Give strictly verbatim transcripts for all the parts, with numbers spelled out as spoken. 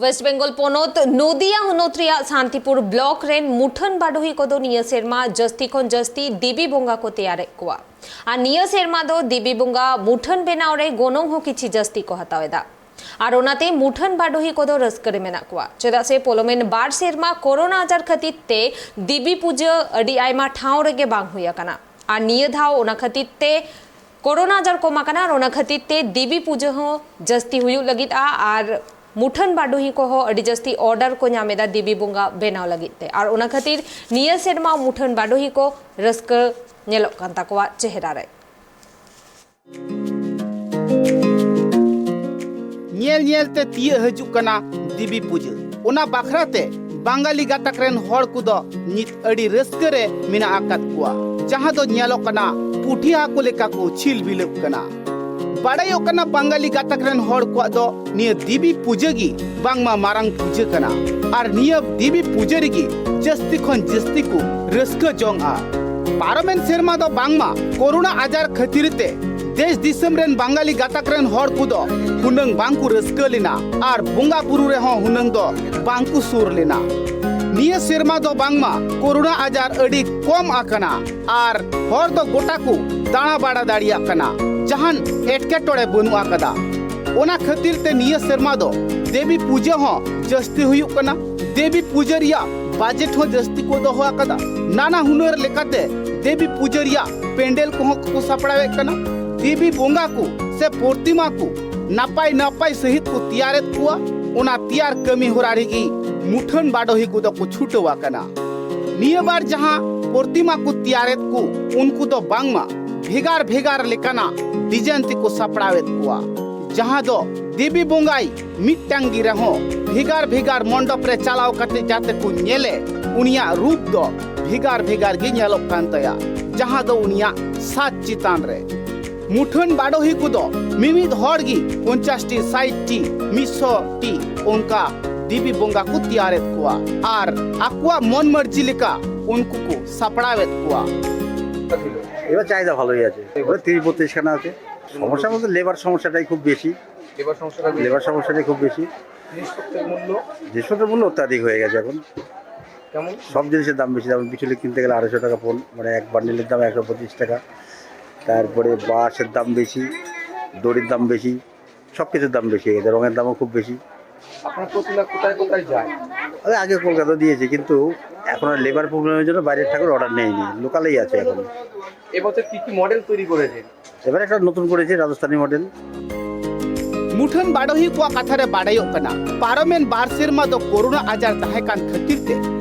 West Bengal ᱯᱚᱱᱚᱛ ᱱᱚᱫᱤᱭᱟ ᱦᱚᱱᱚᱛ ᱨᱮᱭᱟᱜ ᱥᱟᱱᱛᱤᱯᱩᱨ ᱵᱞᱚᱠ ᱨᱮᱱ ᱢᱩᱴᱷᱟᱹᱱ ᱵᱟᱰᱚᱦᱤ ᱠᱚᱫᱚ ᱱᱤᱭᱟᱹ ᱥᱮᱨᱢᱟ ᱡᱟᱹᱥᱛᱤ ᱠᱷᱚᱱ ᱡᱟᱹᱥᱛᱤ ᱫᱮᱵᱤ ᱵᱚᱸᱜᱟ ᱠᱚ ᱛᱮᱭᱟᱨᱮᱫ ᱠᱚᱣᱟ᱾ ᱟᱨ ᱱᱤᱭᱟᱹ ᱥᱮᱨᱢᱟ ᱫᱚ ᱫᱮᱵᱤ ᱵᱚᱸᱜᱟ ᱢᱩᱴᱷᱟᱹᱱ ᱵᱮᱱᱟᱣ ᱨᱮ ᱜᱚᱱᱚᱝ ᱦᱚᱸ ᱠᱤᱪᱷᱤ ᱡᱟᱹᱥᱛᱤ ᱠᱚ ᱦᱟᱛᱟᱣ ᱮᱫᱟ᱾ ᱟᱨ ᱚᱱᱟᱛᱮ ᱢᱩᱴᱷᱟᱹᱱ ᱵᱟᱰᱚᱦᱤ ᱠᱚᱫᱚ ᱨᱟᱹᱥᱠᱟᱹ ᱨᱮ ᱢᱮᱱᱟᱜ ᱠᱚᱣᱟ, ᱪᱮᱫᱟᱜ ᱥᱮ ᱯᱚᱞᱚᱢᱮᱱ ᱵᱟᱨ ᱥᱮᱨᱢᱟ ᱠᱳᱨᱳᱱᱟ ᱟᱡᱟᱨ ᱠᱷᱟᱹᱛᱤᱨ ᱛᱮ ᱫᱮᱵᱤ ᱯᱩᱡᱟᱹ ᱟᱹᱰᱤ ᱟᱭᱢᱟ ᱴᱷᱟᱶ ᱨᱮᱜᱮ ᱵᱟᱝ ᱦᱩᱭ ᱟᱠᱟᱱᱟ᱾ ᱟᱨ ᱱᱤᱭᱟᱹ ᱫᱷᱟᱣ ᱚᱱᱟ ᱠᱷᱟᱹᱛᱤᱨ ᱛᱮ ᱠᱳᱨᱳᱱᱟ ᱟᱡᱟᱨ ᱠᱚᱢ ᱟᱠᱟᱱᱟ, ᱟᱨ ᱚᱱᱟ ᱠᱷᱟᱹᱛᱤᱨ ᱛᱮ ᱫᱮᱵᱤ ᱯᱩᱡᱟᱹ ᱦᱚᱸ ᱡᱟᱹᱥᱛᱤ ᱦᱩᱭᱩᱜ ᱞᱟᱹᱜᱤᱫᱼᱟ᱾ ᱟᱨ ᱢᱩᱴᱷᱟᱹᱱ ᱵᱟᱰᱚᱦᱤ ᱠᱚᱦᱚᱸ ᱟᱹᱰᱤ ᱡᱟᱹᱥᱛᱤ ᱚᱨᱰᱟᱨ ᱠᱚ ᱧᱟᱢ ᱮᱫᱟ ᱫᱮᱵᱤ ᱵᱚᱸᱜᱟ ᱵᱮᱱᱟᱣ ᱞᱟᱹᱜᱤᱫ ᱛᱮ᱾ ᱟᱨ ᱚᱱᱟ ᱠᱷᱟᱹᱛᱤᱨ ᱱᱤᱭᱟᱹ ᱥᱮᱨᱢᱟ ᱢᱩᱴᱷᱟᱹᱱ ᱵᱟᱰᱚᱦᱤ ᱠᱚ ᱨᱟᱹᱥᱠᱟᱹ ᱧᱮᱞᱚᱜ ᱠᱟᱱ ᱛᱟᱠᱚᱣᱟ ᱪᱮᱦᱨᱟ ᱨᱮ᱾ ᱧᱮᱞ ᱧᱮᱞ ᱛᱮ ᱛᱤᱭᱟᱹᱜ ᱦᱤᱡᱩᱜ ᱠᱟᱱᱟ ᱫᱮᱵᱤ ᱯᱩᱡᱟᱹ᱾ ᱚᱱᱟ ᱵᱟᱠᱷᱨᱟ ᱛᱮ ᱵᱟᱝᱜᱟᱞᱤ ᱜᱟᱛᱟᱠ ᱨᱮᱱ ᱦᱚᱲ ᱠᱚᱫᱚ ᱱᱤᱛ ᱟᱹᱰᱤ ᱨᱟᱹᱥᱠᱟᱹ ᱨᱮ ᱢᱮᱱᱟᱜ ᱟᱠᱟᱫ ᱠᱚᱣᱟ, ᱡᱟᱦᱟᱸ ᱫᱚ ᱧᱮᱞᱚᱜ ᱠᱟᱱᱟ ᱯᱩᱴᱷᱤ ᱦᱟᱹᱠᱩ ᱞᱮᱠᱟ ᱠᱚ ᱪᱷᱤᱞᱵᱤᱞᱟᱹᱜ ᱠᱟᱱᱟ᱾ ᱵᱟᱲᱟᱭᱚᱜ ᱠᱟᱱᱟ ᱵᱟᱝᱜᱟᱞᱤ ᱜᱟᱛᱟᱠ ᱨᱮᱱ ᱦᱚᱲ ᱠᱚᱣᱟᱜ ᱫᱚ ᱱᱤᱭᱟᱹ ᱫᱮᱵᱤ ᱯᱩᱡᱟᱹ ᱜᱮ ᱵᱟᱝᱢᱟ ᱢᱟᱨᱟᱝ ᱯᱩᱡᱟᱹ ᱠᱟᱱᱟ, ᱟᱨ ᱱᱤᱭᱟᱹ ᱫᱮᱵᱤ ᱯᱩᱡᱟᱹ ᱨᱮᱜᱮ ᱡᱟᱹᱥᱛᱤ ᱠᱷᱚᱱ ᱡᱟᱹᱥᱛᱤ ᱠᱚ ᱨᱟᱹᱥᱠᱟᱹ ᱡᱚᱝᱼᱟ᱾ ᱯᱟᱨᱚᱢᱮᱱ ᱥᱮᱨᱢᱟ ᱫᱚ ᱵᱟᱝᱢᱟ ᱠᱳᱨᱳᱱᱟ ᱟᱡᱟᱨ ᱠᱷᱟᱹᱛᱤᱨ ᱛᱮ ᱫᱮᱥ ᱫᱤᱥᱚᱢ ᱨᱮᱱ ᱵᱟᱝᱜᱟᱞᱤ ᱜᱟᱛᱟᱠ ᱨᱮᱱ ᱦᱚᱲ ᱠᱚᱫᱚ ᱦᱩᱱᱟᱹᱝ ᱵᱟᱝᱠᱚ ᱨᱟᱹᱥᱠᱟᱹ ᱞᱮᱱᱟ ᱟᱨ ᱵᱚᱸᱜᱟ ᱵᱩᱨᱩ ᱨᱮᱦᱚᱸ ᱦᱩᱱᱟᱹᱝ ᱫᱚ ᱵᱟᱝᱠᱚ ᱥᱩᱨ ᱞᱮᱱᱟ᱾ ᱱᱤᱭᱟᱹ ᱥᱮᱨᱢᱟ ᱫᱚ ᱵᱟᱝᱢᱟ ᱠᱳᱨᱳᱱᱟ ᱟᱡᱟᱨ ᱟᱹᱰᱤ ᱠᱚᱢ ᱟᱠᱟᱱᱟ ᱟᱨ ᱦᱚᱲ ᱫᱚ ᱜᱚᱴᱟ ᱠᱚ ᱫᱟᱬᱟ ᱵᱟᱲᱟ ᱫᱟᱲᱮᱭᱟᱜ ᱠᱟᱱᱟ, ᱡᱟᱦᱟᱱ ᱮᱴᱠᱮᱴᱚᱬᱮ ᱵᱟᱹᱱᱩᱜ ᱟᱠᱟᱫᱟ᱾ ᱚᱱᱟ ᱠᱷᱟᱹᱛᱤᱨ ᱛᱮ ᱱᱤᱭᱟᱹ ᱥᱮᱨᱢᱟ ᱫᱚ ᱫᱮᱵᱤ ᱯᱩᱡᱟᱹ ᱦᱚᱸ ᱡᱟᱹᱥᱛᱤ ᱦᱩᱭᱩᱜ ᱠᱟᱱᱟ᱾ ᱫᱮᱵᱤ ᱯᱩᱡᱟᱹ ᱨᱮᱭᱟᱜ ᱵᱟᱡᱮᱴ ᱦᱚᱸ ᱡᱟᱹᱥᱛᱤ ᱠᱚ ᱫᱚᱦᱚ ᱟᱠᱟᱫᱟ᱾ ᱱᱟᱱᱟ ᱦᱩᱱᱟᱹᱨ ᱞᱮᱠᱟᱛᱮ ᱫᱮᱵᱤ ᱯᱩᱡᱟᱹ ᱨᱮᱭᱟᱜ ᱯᱮᱱᱰᱮᱞ ᱠᱚᱦᱚᱸ ᱠᱚ ᱥᱟᱯᱲᱟᱣᱮᱫ ᱠᱟᱱᱟ᱾ ᱫᱮᱵᱤ ᱵᱚᱸᱜᱟ ᱠᱚ ᱥᱮ ᱯᱨᱚᱛᱤᱢᱟ ᱠᱚ ᱱᱟᱯᱟᱭ ᱱᱟᱯᱟᱭ ᱥᱟᱹᱦᱤᱡ ᱠᱚ ᱛᱮᱭᱟᱨᱮᱫ ᱠᱚᱣᱟ᱾ ᱚᱱᱟ ᱛᱮᱭᱟᱨ ᱠᱟᱹᱢᱤ ᱦᱚᱨᱟ ᱨᱮᱜᱮ ᱢᱩᱴᱷᱟᱹᱱ ᱵᱟᱰᱚᱦᱤ ᱠᱚᱫᱚ ᱠᱚ ᱪᱷᱩᱴᱟᱹᱣ ᱟᱠᱟᱱᱟ᱾ ᱱᱤᱭᱟᱹ ᱵᱟᱨ ᱡᱟᱦᱟᱸ ᱯᱨᱚᱛᱤᱢᱟ ᱠᱚ ᱛᱮᱭᱟᱨᱮᱫ ᱠᱚ, ᱩᱱᱠᱩ ᱫᱚ ᱵᱟᱝᱢᱟ ᱵᱷᱮᱜᱟᱨ ᱵᱷᱮᱜᱟᱨ ᱞᱮᱠᱟᱱᱟᱜ ᱰᱤᱡᱟᱭᱤᱱ ᱛᱮᱠᱚ ᱥᱟᱯᱲᱟᱣᱮᱫ ᱠᱚᱣᱟ, ᱡᱟᱦᱟᱸ ᱫᱚ ᱫᱮᱵᱤ ᱵᱚᱸᱜᱟᱭ ᱢᱤᱫᱴᱟᱝ ᱜᱮ ᱨᱮᱦᱚᱸ ᱵᱷᱮᱜᱟᱨ ᱵᱷᱮᱜᱟᱨ ᱢᱚᱱᱰᱚᱯ ᱨᱮ ᱪᱟᱞᱟᱣ ᱠᱟᱛᱮ ᱡᱟᱛᱮ ᱠᱚ ᱧᱮᱞᱮ, ᱩᱱᱤᱭᱟᱜ ᱨᱩᱯ ᱫᱚ ᱵᱷᱮᱜᱟᱨ ᱵᱷᱮᱜᱟᱨ ᱜᱮ ᱧᱮᱞᱚᱜ ᱠᱟᱱ ᱛᱟᱭᱟ, ᱡᱟᱦᱟᱸ ᱫᱚ ᱩᱱᱤᱭᱟᱜ ᱥᱟᱡᱽ ᱪᱮᱛᱟᱱ ᱨᱮ᱾ ᱢᱩᱴᱷᱟᱹᱱ ᱵᱟᱰᱚᱦᱤ ᱠᱚᱫᱚ ᱢᱤᱢᱤᱫ ᱦᱚᱲ ᱜᱮ ᱯᱚᱧᱪᱟᱥ ᱴᱤ, ᱥᱟᱴ ᱴᱤ, ᱢᱤᱫᱥᱚ ᱴᱤ ᱚᱱᱠᱟ ᱫᱮᱵᱤ ᱵᱚᱸᱜᱟ ᱠᱚ ᱛᱮᱭᱟᱨᱮᱫ ᱠᱚᱣᱟ ᱟᱨ ᱟᱠᱚᱣᱟᱜ ᱢᱚᱱ ᱢᱟᱹᱨᱡᱤ ᱞᱮᱠᱟ ᱩᱱᱠᱩ ᱠᱚ ᱥᱟᱯᱲᱟᱣᱮᱫ ᱠᱚᱣᱟ᱾ এবার চাহিদা ভালোই আছে। এবার তিরিশ বত্রিশ খানা আছে। সমস্যা বলতে লেবার সমস্যাটাই খুব বেশি। লেবার সমস্যাটা লেবার সমস্যাটাই খুব বেশি। জিনিসপত্রের মূল্য অত্যাধিক হয়ে গেছে এখন। কেমন? সব জিনিসের দাম বেশি। যেমন বিচুলি কিনতে গেলে আড়াইশো টাকা পোন, মানে এক বান্ডিলের দাম একশো পঁচিশ টাকা। তারপরে বাঁশের দাম বেশি, দড়ির দাম বেশি, সব কিছুর দাম বেশি হয়ে গেছে, রঙের দামও খুব বেশি। আপনার প্রতিমা কোথায় কোথায় যায়? আরে, আগে কলকাতা দিয়েছে, কিন্তু এখন আর লেবার প্রবলেমের জন্য বাইরের ঠাকুর অর্ডার নেয়নি, লোকালেই আছে এখন। এবছর কি কি মডেল তৈরি করেছেন? এবার একটা নতুন করেছি, রাজস্থানী মডেল। ᱢᱩᱴᱷᱟᱹᱱ ᱵᱟᱰᱚᱦᱤ ᱠᱚᱣᱟᱜ ᱠᱟᱛᱷᱟ ᱨᱮ ᱵᱟᱰᱟᱭᱚᱜ ᱠᱟᱱᱟ, ᱯᱟᱨᱚᱢᱮᱱ ᱵᱟᱨ ᱥᱮᱨᱢᱟ ᱫᱚ ᱠᱳᱨᱳᱱᱟ ᱟᱡᱟᱨ ᱛᱟᱦᱮᱸ ᱠᱟᱱ ᱠᱷᱟᱹᱛᱤᱨ ᱛᱮ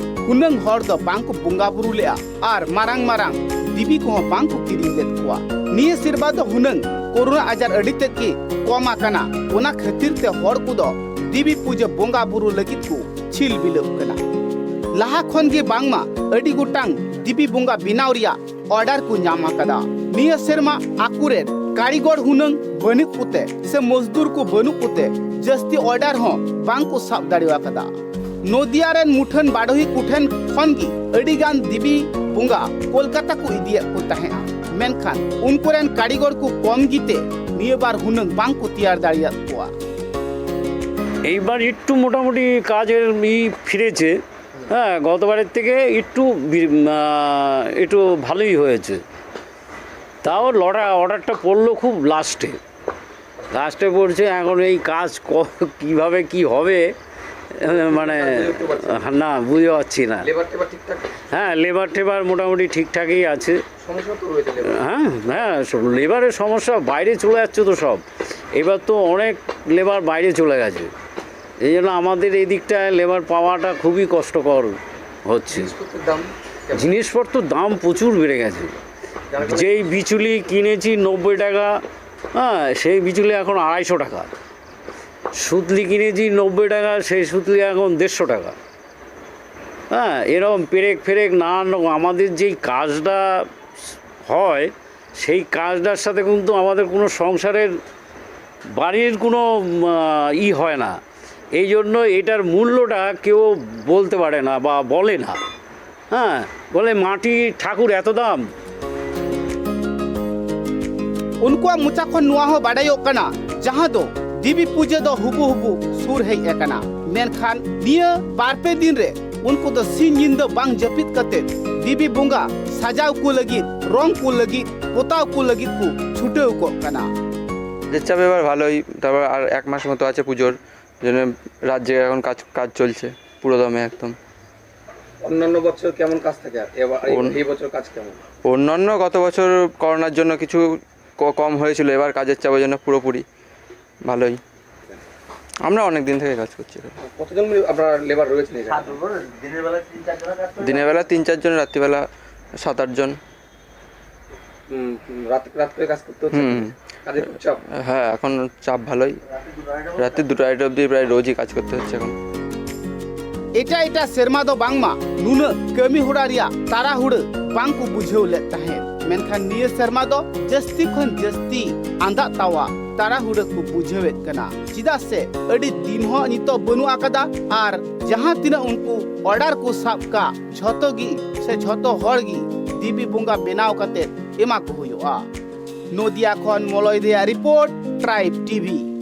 ᱦᱩᱱᱟᱹᱝ ᱦᱚᱲ ᱫᱚ ᱵᱟᱝ ᱠᱚ ᱵᱚᱸᱜᱟ ᱵᱩᱨᱩ ᱞᱮᱫᱼᱟ ᱟᱨ ᱢᱟᱨᱟᱝ ᱢᱟᱨᱟᱝ ᱫᱮᱵᱤ ᱠᱚᱦᱚᱸ ᱵᱟᱝ ᱠᱚ ᱠᱤᱨᱤᱧ ᱞᱮᱫ ᱠᱚᱣᱟ᱾ ᱱᱤᱭᱟᱹ ᱥᱮᱨᱢᱟ ᱫᱚ ᱦᱩᱱᱟᱹᱝ ᱠᱳᱨᱳᱱᱟ ᱟᱡᱟᱨ ᱟᱹᱰᱤ ᱛᱮᱫ ᱜᱮ ᱠᱚᱢ ᱟᱠᱟᱱᱟ, ᱚᱱᱟ ᱠᱷᱟᱹᱛᱤᱨ ᱛᱮ ᱦᱚᱲ ᱠᱚᱫᱚ ᱫᱮᱵᱤ ᱯᱩᱡᱟᱹ ᱵᱚᱸᱜᱟ ᱵᱩᱨᱩ ᱞᱟᱹᱜᱤᱫ ᱠᱚ ᱪᱷᱤᱞ ᱵᱤᱞᱟᱹᱜ ᱠᱟᱱᱟ᱾ ᱞᱟᱦᱟ ᱠᱷᱚᱱ ᱜᱮ ᱵᱟᱝᱢᱟ ᱟᱹᱰᱤ ᱜᱚᱴᱟᱝ ᱫᱮᱵᱤ ᱵᱚᱸᱜᱟ ᱵᱮᱱᱟᱣ ᱨᱮᱭᱟᱜ ᱚᱨᱰᱟᱨ ᱠᱚ ᱧᱟᱢ ᱟᱠᱟᱫᱟ᱾ ᱱᱤᱭᱟᱹ ᱥᱮᱨᱢᱟ ᱟᱠᱚᱨᱮᱱ ᱠᱟᱹᱨᱤᱜᱚᱲ ᱦᱩᱱᱟᱹᱝ ᱵᱟᱹᱱᱩᱜ ᱠᱚᱛᱮ ᱥᱮ ᱢᱚᱡᱫᱩᱨ ᱠᱚ ᱵᱟᱹᱱᱩᱜ ᱠᱚᱛᱮ ᱡᱟᱹᱥᱛᱤ ᱚᱨᱰᱟᱨ ᱦᱚᱸ ᱵᱟᱝ ᱠᱚ ᱥᱟᱵ ᱫᱟᱲᱮ ᱟᱠᱟᱫᱟ᱾ ᱱᱚᱫᱤᱭᱟ ᱨᱮᱱ ᱢᱩᱴᱷᱟᱹᱱ ᱵᱟᱰᱚᱦᱤ ᱠᱚᱴᱷᱮᱱ ᱠᱷᱚᱱ ᱜᱮ ᱟᱹᱰᱤ ᱜᱟᱱ ᱫᱮᱵᱤ ᱵᱚᱸᱜᱟ ᱠᱳᱞᱠᱟᱛᱟ ᱠᱚ ᱤᱫᱤᱭᱮᱫ ᱠᱚ ᱛᱟᱦᱮᱸᱜᱼᱟ, ᱢᱮᱱᱠᱷᱟᱱ ᱩᱱᱠᱩ ᱨᱮᱱ ᱠᱟᱹᱨᱤᱜᱚᱲ ᱠᱚ ᱠᱚᱢ ᱜᱮᱛᱮ ᱱᱤᱭᱟᱹ ᱵᱟᱨ ᱦᱩᱱᱟᱹᱝ ᱵᱟᱝ ᱠᱚ ᱛᱮᱭᱟᱨ ᱫᱟᱲᱮᱭᱟᱫ ᱠᱚᱣᱟ᱾ এইবার একটু মোটামুটি কাজের ই ফিরেছে। হ্যাঁ, গতবারের থেকে একটু বি- আহ, একটু ভালোই হয়েছে। তাও লটা অর্ডারটা পড়লো খুব লাস্টে। লাস্টে পড়ছে, এখন এই কাজ ক- কিভাবে কি হবে, আহ, মানে না, বুঝতে পারছি না। লেবার টেবার ঠিকঠাক? হ্যাঁ, লেবার টেবার মোটামুটি ঠিকঠাকই আছে। সমস্যা তো রয়েছে লেবার। হ্যাঁ, হ্যাঁ, সব লেবারের সমস্যা, বাইরে চলে যাচ্ছে তো সব। এবার তো অনেক লেবার বাইরে চলে গেছে, এই জন্য আমাদের এই দিকটায় লেবার পাওয়াটা খুবই কষ্টকর হচ্ছে। জিনিসপত্রের দাম কেমন? জিনিসপত্রর দাম প্রচুর বেড়ে গেছে। যেই বিচুলি কিনেছি নব্বই টাকা, হ্যাঁ, সেই বিচুলি এখন আড়াইশো টাকা। সুতলি কিনেছি নব্বই টাকা, সেই সুতলি এখন দেড়শো টাকা। হ্যাঁ, এরকম পেরেক ফেরেক নানান রকম। আমাদের যেই কাজটা হয়, সেই কাজটার সাথে কিন্তু আমাদের কোনো সংসারের বাড়ির কোনো উম, আহ, ই হয় না। এই জন্য এটার মূল্যটা কেউ বলতে পারে না বা বলে না। হ্যাঁ, বলে মাটি ঠাকুর এত দাম। ᱩᱱᱠᱩᱣᱟᱜ ᱢᱚᱪᱟ ᱠᱷᱚᱱ ᱱᱚᱣᱟ ᱦᱚᱸ ᱵᱟᱰᱟᱭᱚᱜ ᱠᱟᱱᱟ, ᱡᱟᱦᱟᱸ ᱫᱚ ᱫᱮᱵᱤ ᱯᱩᱡᱟᱹ ᱫᱚ ᱦᱩᱵᱩ ᱦᱩᱵᱩ ᱥᱩᱨ ᱦᱮᱡ ᱟᱠᱟᱱᱟ, ᱢᱮᱱᱠᱷᱟᱱ ᱱᱤᱭᱟᱹ ᱵᱟᱨ ᱯᱮ ᱫᱤᱱ ᱨᱮ ᱩᱱᱠᱩ ᱫᱚ ᱥᱤᱧ ᱧᱤᱫᱟᱹ ᱵᱟᱝ ᱡᱟᱹᱯᱤᱫ ᱠᱟᱛᱮ ᱫᱮᱵᱤ ᱵᱚᱸᱜᱟ ᱥᱟᱡᱟᱣ ᱠᱚ ᱞᱟᱹᱜᱤᱫ, ᱨᱚᱝ ᱠᱚ ᱞᱟᱹᱜᱤᱫ, ᱯᱚᱛᱟᱣ ᱠᱚ ᱞᱟᱹᱜᱤᱫ ᱠᱚ ᱪᱷᱩᱴᱟᱹᱣ ᱠᱚᱜ ᱠᱟᱱᱟ᱾ কাজের চাপ এবার ভালোই, তারপর আর এক মাস মতো আছে পুজোর জন্য। রাত জেগে এখন কাজ, কাজ চলছে পুরো দমে একদম। অন্যান্য বছর কেমন কাজ থাকে, আর এবার এই, অন- এই বছর কাজ কেমন? অন্যান্য গত বছর করোনার জন্য কিছু ক- কম হয়েছিল, এবার কাজের চাপের জন্য পুরোপুরি ভালোই। আমরা অনেক দিন থেকে কাজ করছি এখানে। কতজন মিলে আপনার লেবার রয়েছেন এখানে? দিনের বেলা তিন চারজন, রাত্রিবেলা সাত আটজন। হুম, হুম, রাত রাত করে কাজ করতে হচ্ছে? হুম। কাজের খুব চাপ? হ্যাঁ, এখন চাপ ভালোই। রাত্রি দুটো আড়াইটা অবধি প্রায় রোজই কাজ করতে হচ্ছে এখন। ᱮᱴᱟᱜ ᱮᱴᱟᱜ ᱥᱮᱨᱢᱟ ᱫᱚ ᱵᱟᱝᱢᱟ ᱱᱩᱱᱟᱹᱜ ᱠᱟᱹᱢᱤ ᱦᱚᱨᱟ ᱨᱮᱭᱟᱜ ᱛᱟᱲᱟᱦᱩᱲᱟᱹ ᱵᱟᱝ ᱠᱚ ᱵᱩᱡᱷᱟᱹᱣ ᱞᱮᱫ ᱛᱟᱦᱮᱸᱫ, ᱢᱮᱱᱠᱷᱟᱱ ᱱᱤᱭᱟᱹ ᱥᱮᱨᱢᱟ ᱫᱚ ᱡᱟᱹᱥᱛᱤ ᱠᱷᱚᱱ ᱡᱟᱹᱥᱛᱤ ᱟᱸᱫᱟᱜ ᱛᱟᱣᱟ ᱛᱟᱲᱟᱦᱩᱲᱟᱹ ᱠᱚ ᱵᱩᱡᱷᱟᱹᱣᱮᱫ ᱠᱟᱱᱟ᱾ ᱪᱮᱫᱟᱜ ᱥᱮ ᱟᱹᱰᱤ ᱫᱤᱱ ᱦᱚᱸ ᱱᱤᱛᱚᱜ ᱵᱟᱹᱱᱩᱜ ᱟᱠᱟᱫᱟ ᱟᱨ ᱡᱟᱦᱟᱸ ᱛᱤᱱᱟᱹᱜ ᱩᱱᱠᱩ ᱚᱨᱰᱟᱨ ᱠᱚ ᱥᱟᱵ ᱠᱟᱜ, ᱡᱷᱚᱛᱚ ᱜᱮ ᱥᱮ ᱡᱷᱚᱛᱚ ᱦᱚᱲ ᱜᱮ ᱫᱮᱵᱤ ᱵᱚᱸᱜᱟ ᱵᱮᱱᱟᱣ ᱠᱟᱛᱮ ᱮᱢᱟ ᱠᱚ ᱦᱩᱭᱩᱜᱼᱟ᱾ ᱱᱚᱫᱤᱭᱟ ᱠᱷᱚᱱ ᱢᱚᱞᱚᱭ ᱨᱮᱭᱟᱜ ᱨᱤᱯᱳᱨᱴ, ᱴᱨᱟᱭᱤᱵᱽ ᱴᱤᱵᱷᱤ᱾